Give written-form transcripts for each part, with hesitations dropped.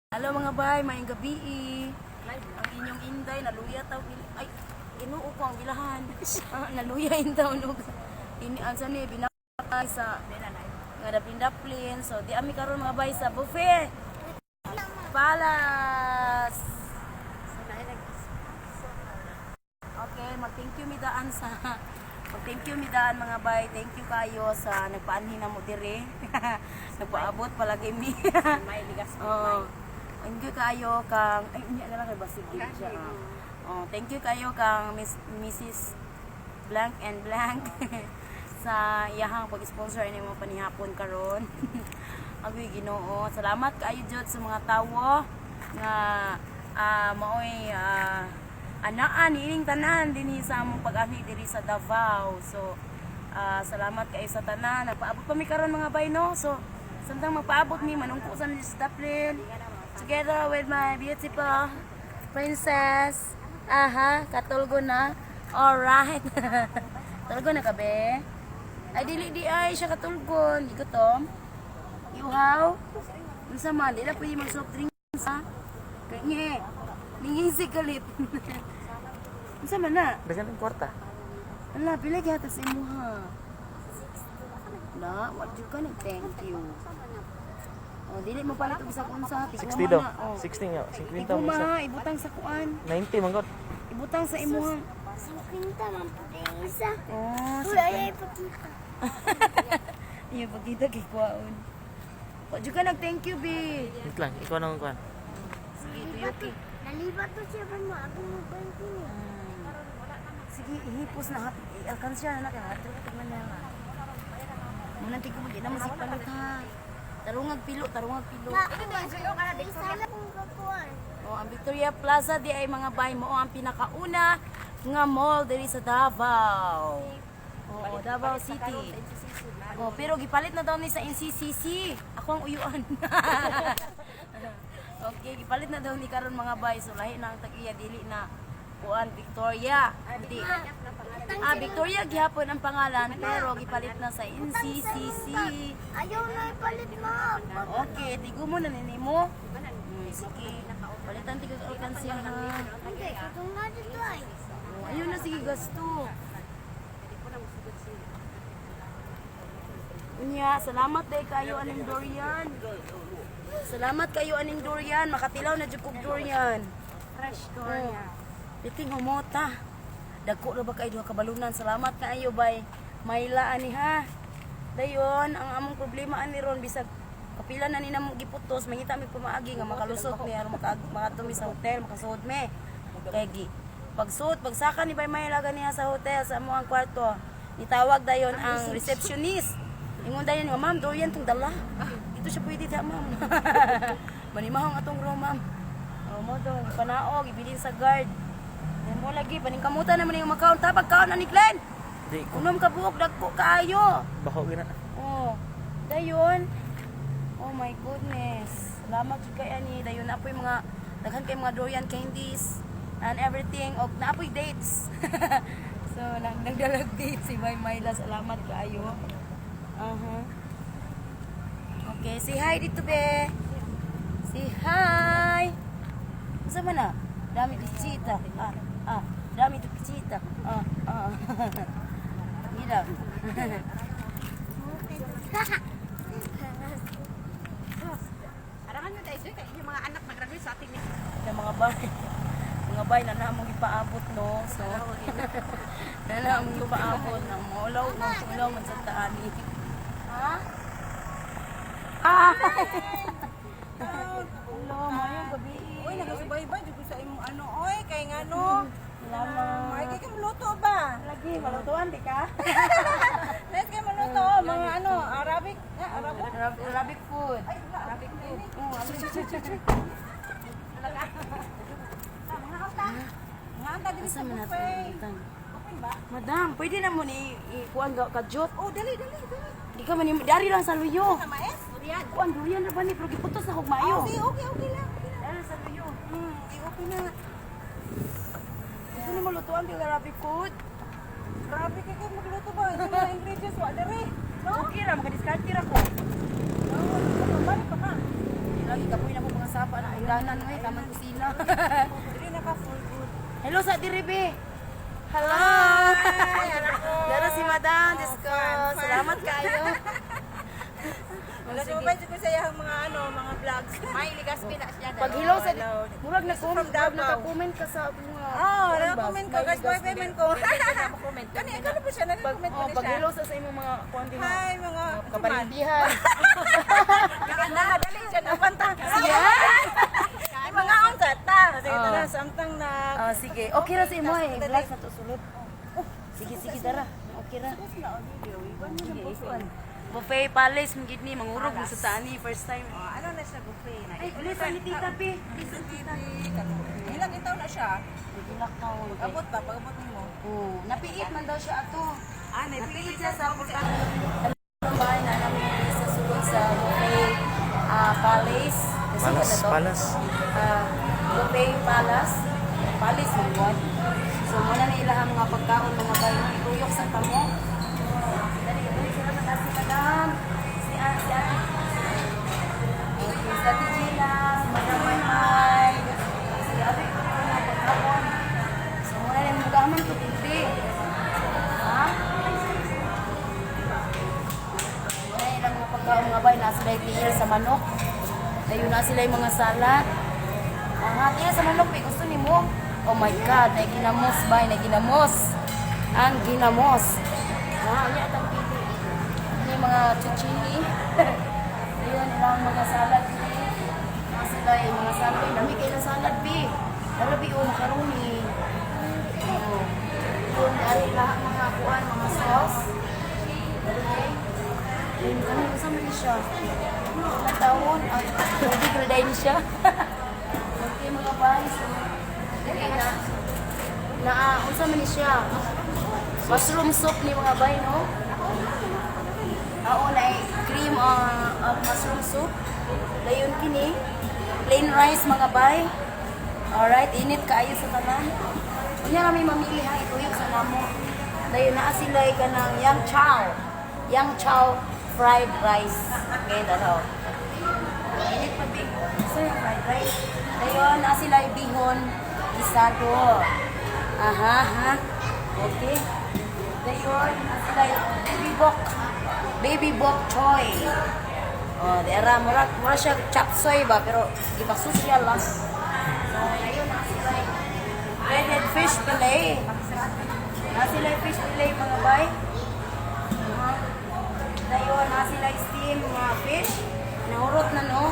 Hello, mga bay, maayong gabi. Ang inyong inday naluya taw, ay, Ginoo ko ang bilahan. Ah, naluya intawon og ini ansa ni binakay sa nga daplin-daplin. So di ami karon, mga bay, sa buffet Palace. Okay, mag-thank you mi daan sa mag-thank you mi daan, mga bay. Thank you kayo sa nagpaanhin na mo dire. Nagpaabot palagi mi. May ligas. Oh, thank you kayo kang, ay, unya na lang kay basig din siya. Ah. Oh, thank you kayo kang Miss Mrs. Blank and Blank sa iyahang pag-sponsor ini mo panihapon karon. Agoy, Ginoo. Salamat kaayo jud sa mga tawo nga maoy anaan ining tanan dinhi sa among pag-anhi diri sa Davao. So salamat kayo sa tanan. Nagpaabot pa mi karon, mga bay, no. So samtang magpaabot mi, manungko sa mi sa Daplin together with my beautiful princess. Aha, katulgo na. Alright. Tulgo na ka, be? Ay, dili di ay siya katulgon. Di gutom? Iuhaw? Unsa man, di na pwede mag soft drinks ha? Kaya ningisig kalit. Unsa man na? Daghan ang kwarta. Ala, pila gyata sa imuha? Na, wa jud ka nag thank you. Oh, dili mo palit og bisag unsa, 60 tiguma daw. na. Oh. 60 nga. 50 mo Tiguma isa. ha, ibutang sa kuan. 90 man god. Ibutang sa imuha. 50 man po yung isa. Oh, Wala ay ipakita. Iya pagkita kay kuwaon. Wa jud ka nag thank you, bi. Wait lang, ikaw nang kuan. Sige, tuyok eh. Nalibat to siya ba mo? Ako mo ba yung kini? Sige, ihipos na. I-alkansya na na kay hatro ko man na. Muna tigko mo di na masig palit ha. Tarungag pilo, tarungag pilo. Isa lang kong kakuan. Oh, ang Victoria Plaza di ay, mga bay, mo ang pinakauna nga mall diri sa Davao. Oo, Davao City. Oh, pero gipalit na daw ni sa NCCC. Ako ang uyuan. Okay, gipalit na daw ni karon, mga bay. So lahi na ang tag-iya, dili na kuan Victoria. Hindi. Ah, Victoria gihapon ang pangalan pero gipalit na sa NCCC. Ayaw na ipalit mo. Okay, tigo mo na nini mo. Sige. Palitan tigo alkansya ha. Hindi, katong na dito ay. Oh, ayun na, sige gasto. Unya, salamat day kayo aning durian. Salamat kayo aning durian, makatilaw na jud kog durian. Fresh durian. Piting humota. Dagko ra ba kay duha ka balunan. Salamat kaayo bay Mayla ani ha. Dayon ang among problema ani ron, bisag kapila na ni namong giputos, mangita mi pamaagi nga makalusot mi aron makadto mi sa hotel, makasuod mi. Kay gi pagsuot, pagsaka ni Bay Mayla ganiha sa hotel sa among kwarto, nitawag dayon ang receptionist. Ingon dayon nga, "Ma'am, durian tong dala. Dito siya pwede diha, ma'am. Manimahong atong room, ma'am." Oh, mo dong panaog ibilin sa guard. Yan mo lagi paningkamutan naman yung makaon tapag kaon ani Glenn. Di ko. Unom ka buok, dagko kaayo. Baho gina. Oh. Dayon. Oh my goodness. Salamat jud kay ani. Dayon na apoy mga daghan kay mga durian candies and everything og naapoy dates. So nang nagdalag dates si May Myla. Salamat kaayo. Aha. Okay, say hi dito, be. Say hi. Unsa man na? Dami pichita. Ah, ah. Dami to pichita. Ah, ah. Mira. Arangan nyo dahil kay inyong mga anak nag-graduate sa ating Yung mga bay. Mga bay na namong ipaabot, no. So na namong ipaabot nang maulaw, maulaw man sa taani. Ha? Ah. Hello, mayong gabi. Uy, nagasubaybay jud ko sa imong ano, oy, kay ngano. Salamat. Ay, kay ka maluto ba? Lagi malutuan di ka? Let's kay maluto, mga ano, Arabic, ah, Arabo. Arabic food. Ay, wala, Arabic food. Oh, Mga anta dili Asa sa man natin buffet. ibutang? Open ba? Madam, pwede na mo ni ikuan ka kajot. Oh, dali, dali, dali. Di ka man dari lang sa luyo. Sa mais? durian. Kuan durian ra ba ni pero giputos na kog maayo. Oh, sige, okay, okay lang. Okay lang. Dari sa luyo. Di okay na. Gusto ni mo lutuan kay Arabic food? Grabe kay kay magluto ba? Yung mga ingredients wa diri. No? Okay ra, makadiskarte ra ko. Oh, balik pa ka. Lagi kapoy na ko. Mga sapa na ulanan oy, taman kusina. Dili na ka full good. Hello sa diribi. Hello. Dara si Madam, Diyos ko. Salamat kayo. Wala sa mobile ko sa iyang mga ano, mga vlogs. May Ligaspi na siya. Pag hello sa murag na From Davao. naka-comment ka sa mga Oh, kuan ba? naka-comment ko guys, Smiley boy man ko. Comment. Kani ikaw na po siya, naka-comment ko Oh, na pag siya. hello sa imong mga kuan din. Hi mga Kabalintihan. Nakadali siya na panta. Sige. Ay mga unsa ta. Sige Oh. tara samtang na Ah, sige. Okay ra sa imo eh. Vlog sa to sulod. Sige, sige dara. Okay ra. Sige, ikuan. Buffet Palace man gid ni mangurog mo sa tani first time. Oh, ano na siya buffet na. Ay, ulit ni Tita P. Tita Ilang itaw na siya? Nagilak ka. Abot ba? Pag-abot nimo. Oh, napiit man daw siya ato. Ah, Napiit siya sa Ang bahay na namin sa sulod sa Buffet Palace. Kasi Palace, ano to? Palace. Buffet Palace. Palace man yun. So, muna na ilahang mga pagkaon mga bayo. Ituyok sa tamo. Dali, dali sila sa si Madam. Si si Ate. Okay, si Ate Gina, si Madam Maymay. Si Ate, ito mga pagkaon. So, muna na yung mugaman ko, tinti. Ha? Wala ilang mga pagkaon mga bay, nasa sila tiil sa manok. Dayon na sila yung mga salad. Aha, tiil sa manok, may gusto ni mo. Oh my God, na ginamos bay, na ginamos. Ang ginamos. Ah, unya atang pili. Ini mga chuchini. Ayun, ilang mga salad ni. Mga sila yung mga salad. Uy, lami kayo ng salad, bi. Dara, bi, oh, macaroni. Oh. Yun, ari lahat mga kuan, mga sauce. Okay. Ayun, ano, saan man siya? Ilang taon? Ay, tubig na dahil siya. Okay, mga guys. Dali na. Na, unsa man ni siya? Mushroom soup ni mga bay, no? Oo, na cream of mushroom soup. Dayon kini. Plain rice mga bay. Alright, init kaayo sa tanan. Unya kami mamili ha, ituyok sa namo. Dayon naa sila kanang yang chow. Yang chow fried rice. Okay, dalaw. Init pa big. So yung fried rice. Dayon naa sila bihon gisado. Aha, ha. Okay. Dayon naa sila baby bok. Baby bok choy. Oh, di ara mura mura siya chop suey ba pero gipa-social lang. So ayun na sila breaded fish fillet. Na sila fish fillet mga bay. Uh-huh. Dayon na sila steam mga fish. Nahurot na no.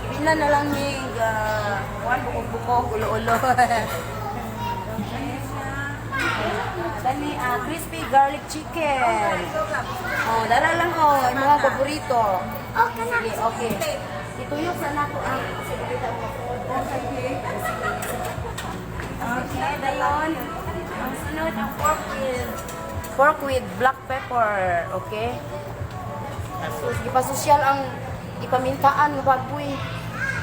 Ibina na lang ni kuan bukog-bukog ulo-ulo. Dani crispy garlic chicken. Oh, dara lang oh, yung mga paborito. Okay na. Sige, okay. Ituyok sa nako ang sige kita mo. Okay, dayon. Ang sunod ang pork with black pepper, okay? So, gipasosyal ang ipamintaan nga baboy.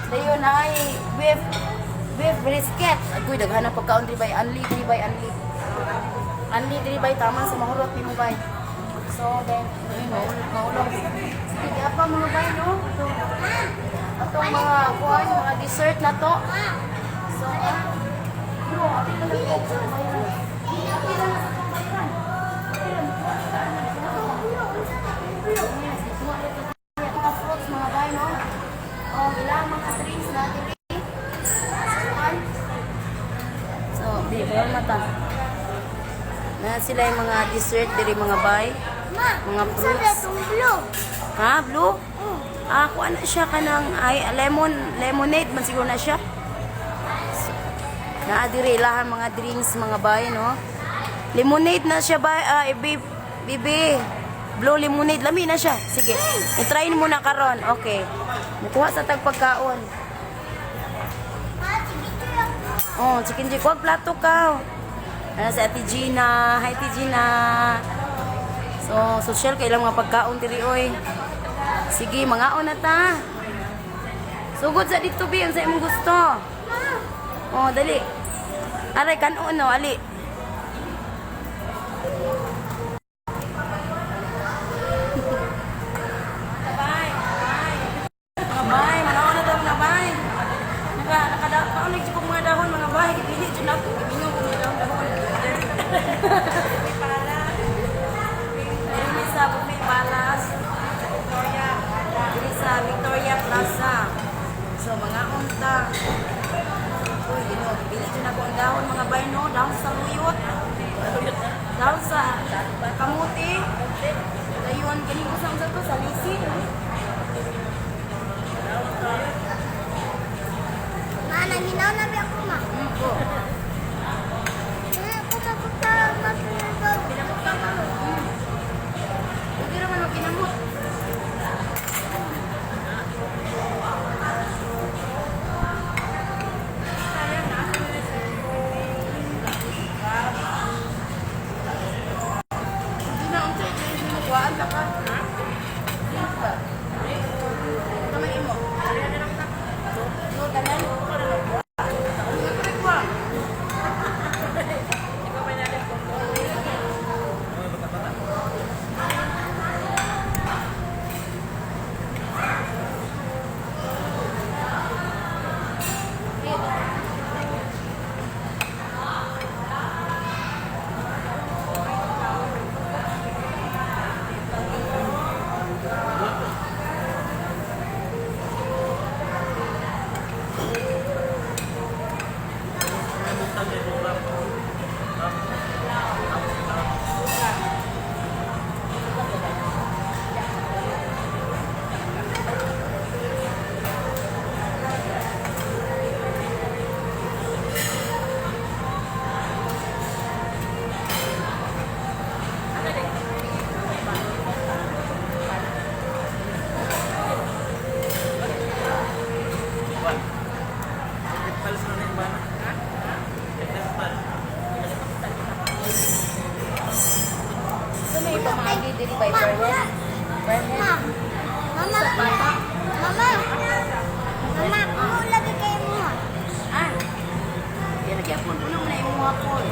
Dayon ay beef beef brisket. Agoy daghan na pagkaon diri bay anli diri bay anli. Anli diri bay tama sa mahurot nimo bay. So then, ayun, maulog maulog. Sige, di apa mga bay no? Atong mga kuan, mga dessert na to. So, bro, apil na lang ko sa bayaran. Apil na lang sa itong bayaran. Apil lang, mga fruits, mga bay, no? Oh, ilang mga drinks na diri. So, di, bawal mata. Na sila yung mga dessert diri mga bay. Ma, Mga unsa fruits. na itong blue? Ha, blue? Ah, kuha na siya kanang ay lemon lemonade man siguro na siya. Naa diri ilahan mga drinks mga bay no. Lemonade na siya bay ah, bibi. Blue lemonade lami na siya. Sige. I-try mo na karon. Okay. Mukuha sa tag pagkaon. Ma, sige ko lang. Oh, chicken jig. Wag plato ka. Ano si Ate Gina. Hi, Ate Gina. So, social kay ilang mga pagkaon diri oy. Sige, mangaon na ta. Sugod sa dito bi, unsa imong gusto? Oh, dali. Aray kanon no, ali. Bye. Bye, mangaon na ta mga bay. Na ako gimingaw ko ng dahon. Diri mi sa Buffet Palace. Victoria. Diri sa Victoria Plaza. So mga unta. Uy, Ginoo, bili jud ako ang dahon mga bay no, dahon sa luyot. Dahon sa kamuti. Dayon kini ko sa unsa to sa lisi. Ma, nanginaw na ba ako, ma? Po. Ako mapunta, mapunta. Pwede raman og kinamot. Hindi na unsa ito yung kuhaan ka ka. Hindi ba? Kamay imo. No, tanan. Ano ka kuha? Sa may pamagi diri by Ma, Fairhead. Fairhead. Ma, mama, mama, mama, mama, puno lagi kayo mo. Ah. Yan nagyapon puno mo na imong hapon.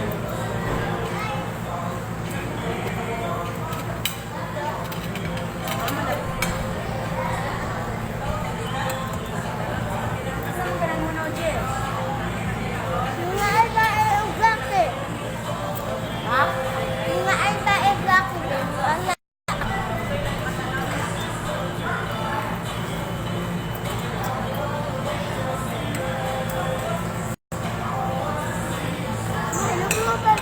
Asan ka nang muna, Jess? Mga ay ba ay uglaki? Ha? Mga ay ba ay uglaki? Ano? Ano mo ba?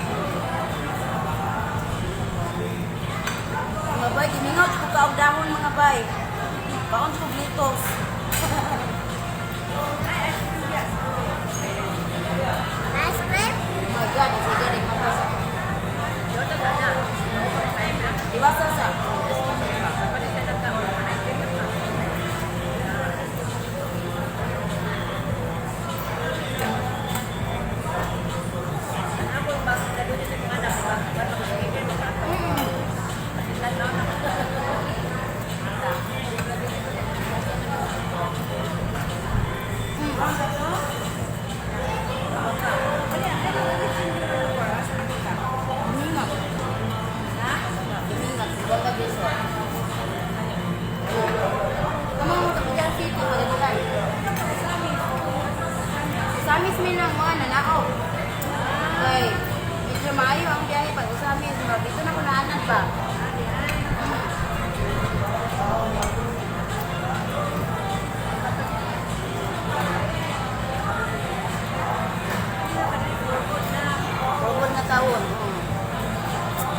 Mga bay, gimingaw ko ka og dahon mga bay. Baon ko glitos. Ice cream? Oh my God, it's a galing mabasa. Iwasa sa. Gimingaw. Gimingaw. Buwag ka beso. Kamang mo sa City, pagadilan. Usamis may nang mga nanao. Okay. Medyo maayo ang biyahe pag usamis. Murag Dito na ko naanan ba? Robot na taon.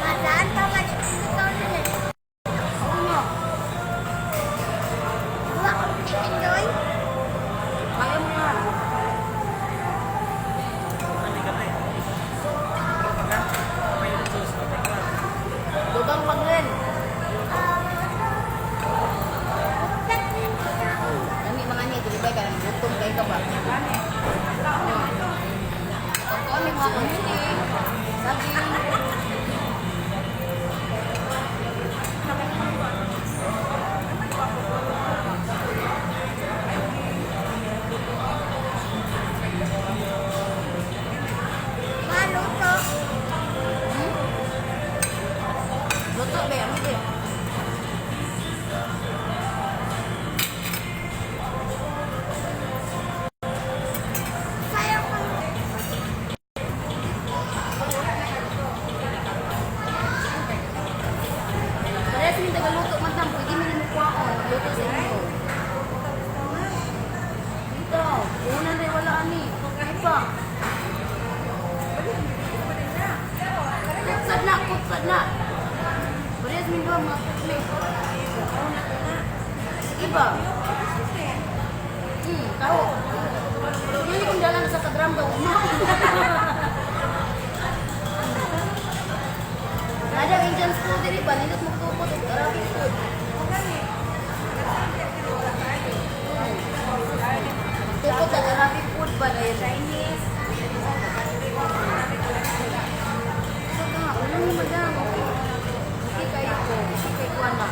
Madaan pa man ito na lang. Oo nga. Buwa ko chicken joy. Kaya mo yan. Dugang paglen. ba? Kutsad na, kutsad na. Parehas min duha mga kutli. Sige ba? Taho. Hindi kong dala na sa kadram daw. Nada Indian school diri ba? Nindot mo tukod og Arabic food. Tukod ang Arabic food ba dahil? Chinese. So ka, wala ni madam. Okay. Okay kayo ko. Okay kay kuan na.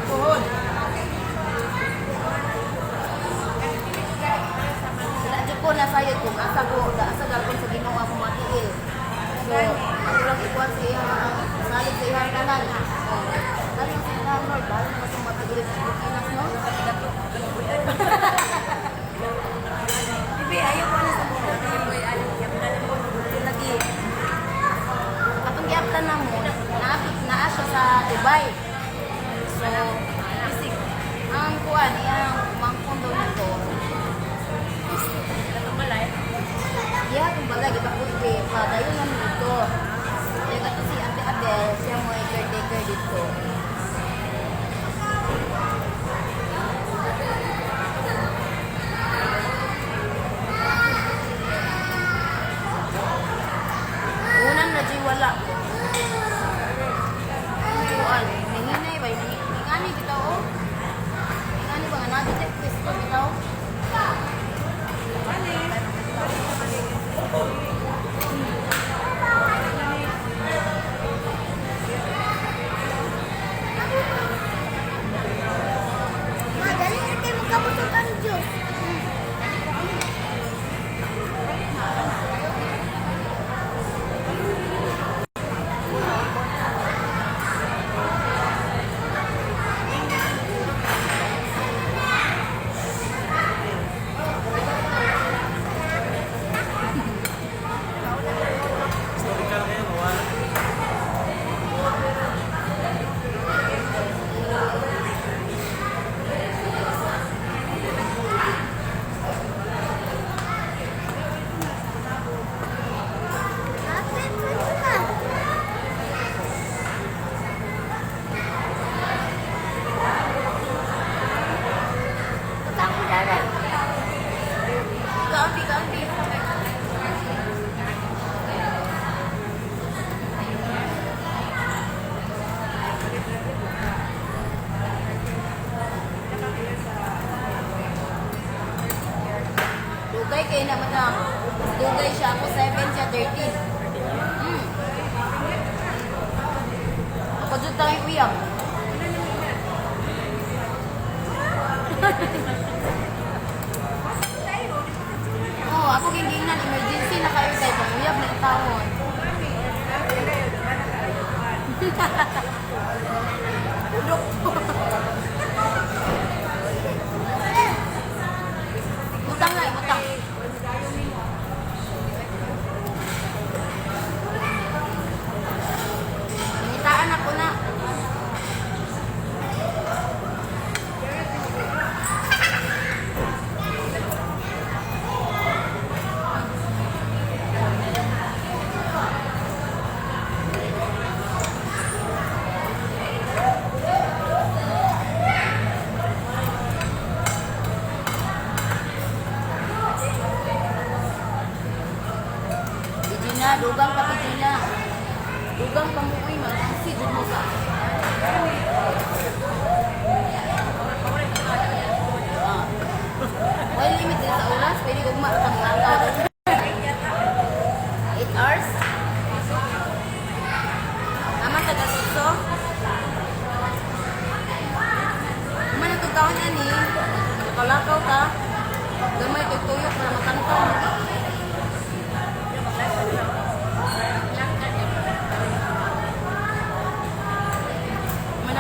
Puhon. Wala jud ko nasayod kung asa ko, asa gapon sa Ginoo ako matiil. So, ako lang ikuan sa iya, salig sa iyang tanan. Oh. Salig sa iyang Lord, bahala na sa matiil sa Pilipinas, no? Bibi, ayaw ko na sa buhon. Ayaw ko, ayaw ko. Lagi. Katong giaptan na mo, naa siya sa Dubai. So, Bisig. ang kuan, iyang umangkon daw nito. Katong balay. Iya, kumbaga, gipakuwi, padayon lang dito. Kaya kato si Ate Abel, siya mo ay caretaker dito. Unang na di wala. Kuan, nanginay ba? Ningani bitaw oh. Ningani ba nga natin tayo pwesto bitaw? Ma, dali na kayo magkabusog ang juice. Historical kayo, mawala. Ate, pwede ka. Utang ko na rin. Kaambi, kaambi. Dugay kayo na, madam. Dugay siya. Ako 7, siya 13. Ako dyan tayo uyab. Oo, ako gingginan. Emergency na kayo tayo. Panguyab na itawon. Udok. Utang na, utang. Nangitaan ako na. Gina, dugang pa ti Gina. Dugang pa mo uy, malasi jud mo sa. Ah. Why limit din sa oras? Pwede kong maratang lakaw. 8 hours? Tama sa gasutso? Kuman na tugkaon niya ni. Lakaw-lakaw ka. Gamay tuyok para makantaw. Man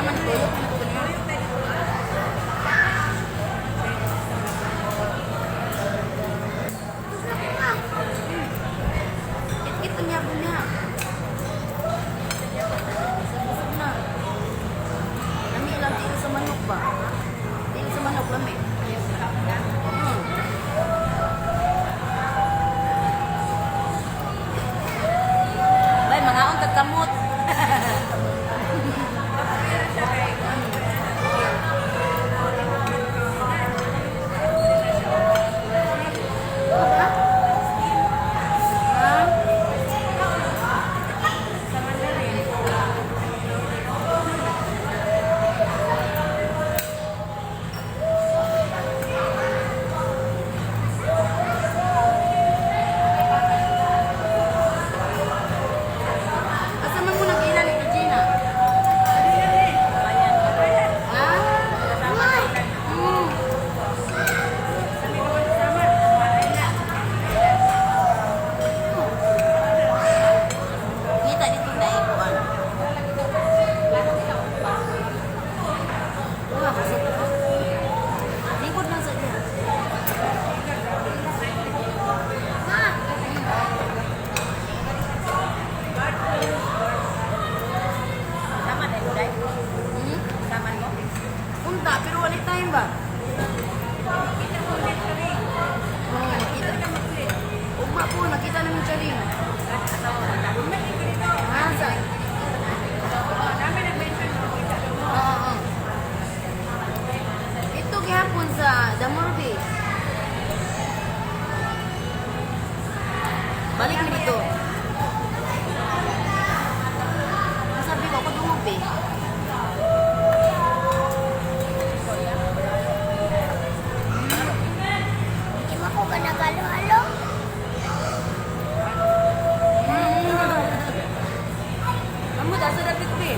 Amo da sa dapit be.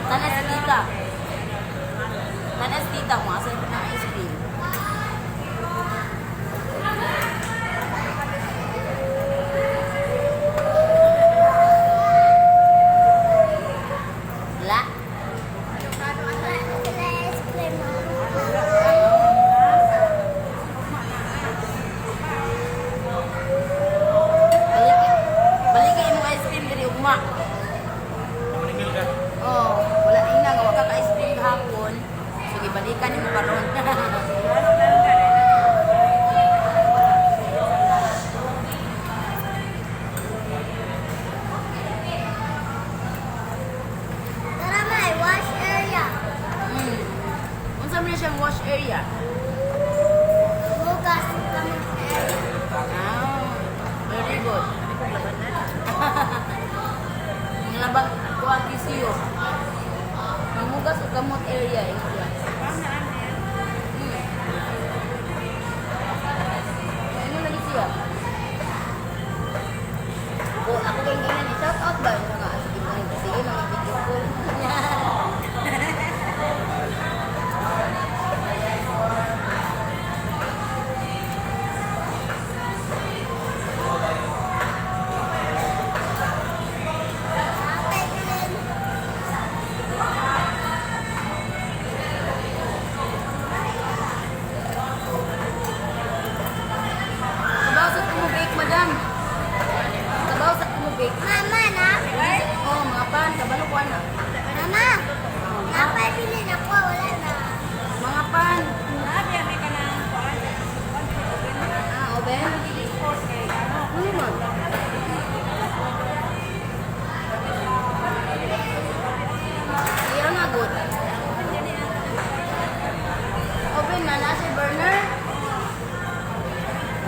Tanas tita. Tanas tita mo asa na ice cream. Wala. Wala ice cream, mama. Balik, balik kay imong ice cream diri ugma. Maningil ka. Oh, wala ina nga wa ka ka ice cream gahapon. So gibalikan nimo karon. Tara, may wash area. Unsa man siyang wash area? Bukas kami area. Ah, very good. Ang labang ko ang kisiyo. Mangugas og kamot area ingon siya. Ano lagi siya? O, ako kay ganyan eh. Shout out ba? Ano nga? Sige, mga sige, mga video call. Ate, Glenn. Kabaw sa kumubake, madam. Kabaw sa kumubake. Mama, na? Oh, mga pan, kabalo ko ana. Mama, napabilin ako. Wala na. Mga pan. Ah, oven? Ano man? Iya nga, good. Oven na, nasa burner.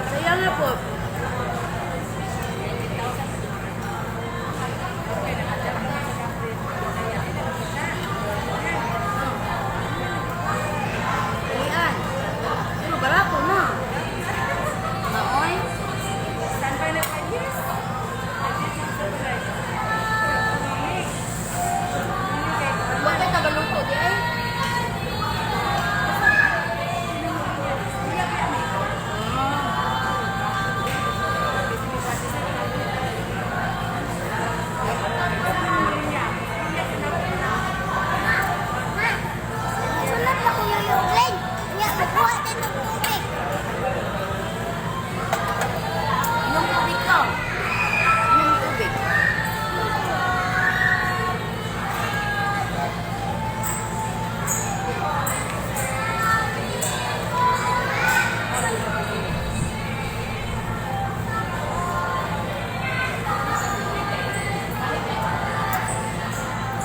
Saya nga po. Iyan. Pero barato na. Maoy. Huwag kayo tagaluto, di ay? Ma, sunod pa ko yung Glenn. Nga, magkuha din ng tubig. Inom tubig ka. Inom tubig.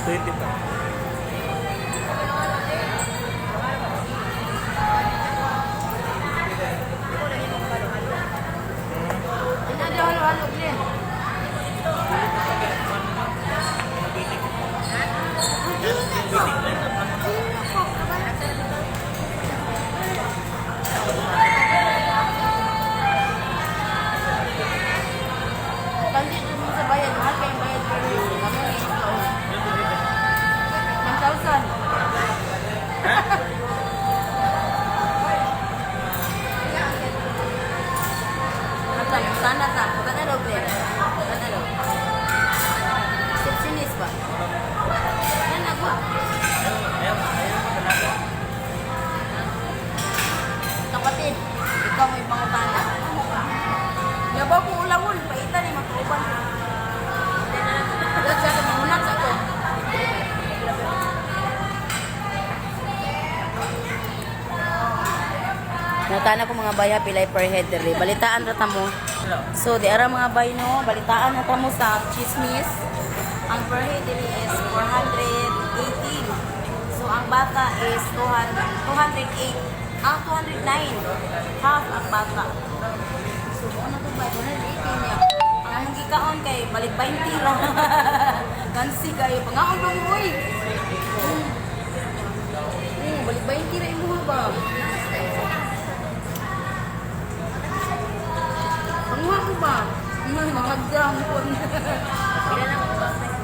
Twenty pa. Tinada halo-halo, Glenn. Maghinga ko. Maghinga ko. Kabalo. Kandi mo sa bayad, mahal kayong bayad per week. Kamo ni ito. 1,000. Ata, sana ta. Bukan na daw, Glenn. Bukan na daw. Receptionist ba? Yan ako. Kapatid, ikaw may pangutana. Yabaw ko ulawon, paitan ni magkauban. Wala siya, mangunat sa ko. Natana ko mga baya pilay per head diri. Balitaan ra ta mo. So di ara mga bay no, balitaan na ta mo sa chismis. Ang per head diri is 418. So ang bata is 200, 208. Ang 209. Half ang bata. So mo na to ba 118 niya. Ang among gikaon kay balik 20 ra. Gansi kayo pangaon pa mo oy. Balik 20 ra imo ba? Panguha ko ba? Mga drunk po.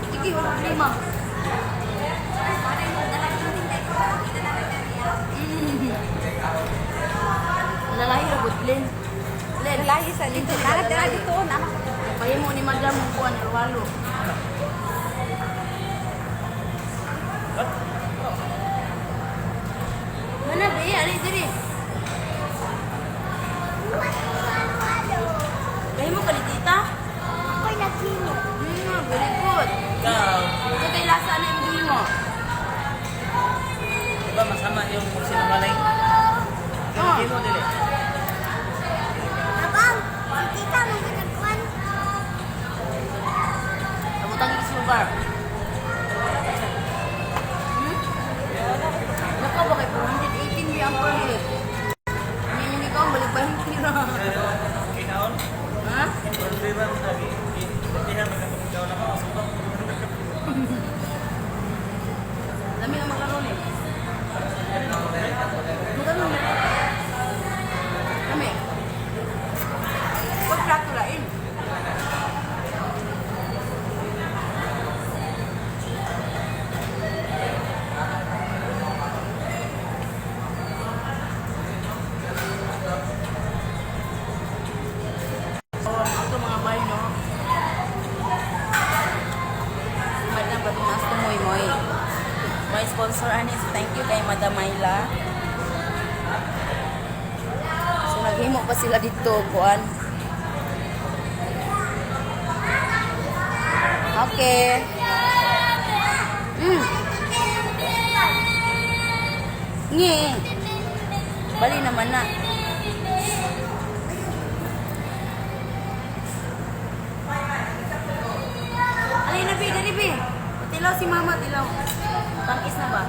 Sige, wala problema. Lalahi ra gud, Len. Len, Lahi sa dito. Nara dira dito na. Pahimo ni Madam mo kuan halo. Mana be, ali diri. Kahimo ka ni tita? Ako'y naghimo. Very good. Ikaw, Ito kay lasa na yung gihimo. di ba masama yung sinungaling? Oh. Hindi mo dili. Abang, si tita mo nagkuhan. Abutang yung sugar. Naka ba kay 418 yung ang per minute? Hindi yung ikaw, balik pa yung tira. Kinaon? Ha? Problema mo lagi. Hindi na magkapagkaw na ako. Subang. Dami ang magkaroon eh. Magkaroon eh. Dami. Huwag plato lain. So, ito mga bay, no? Madam Batunas Tumoy Moy. My sponsor ani, so thank you kay Madam Myla. So naghimo pa sila dito kuan. Okay. Ngi. Bali naman na. Alay na, Bi. Dali, Bi. Tilaw si Mama, tilaw. Tangkis na ba?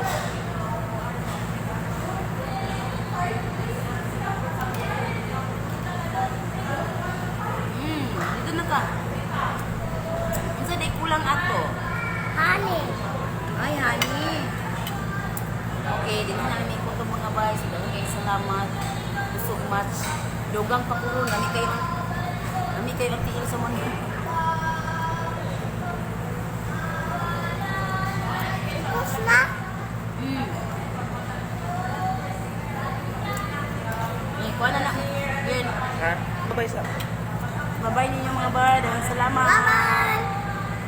Dito na ka. Unsa day kulang ato? Honey. Ay, honey. Okay, dito na namin ko itong mga bay. So, dahil kayo salamat. Busog much. Dugang pa kuron. Nami kayo ang tiil sa mga. Tapos na. Eh, kuha na na. Yun. Ha? Babay sa. Babay ninyo mga bay. Daghang salamat.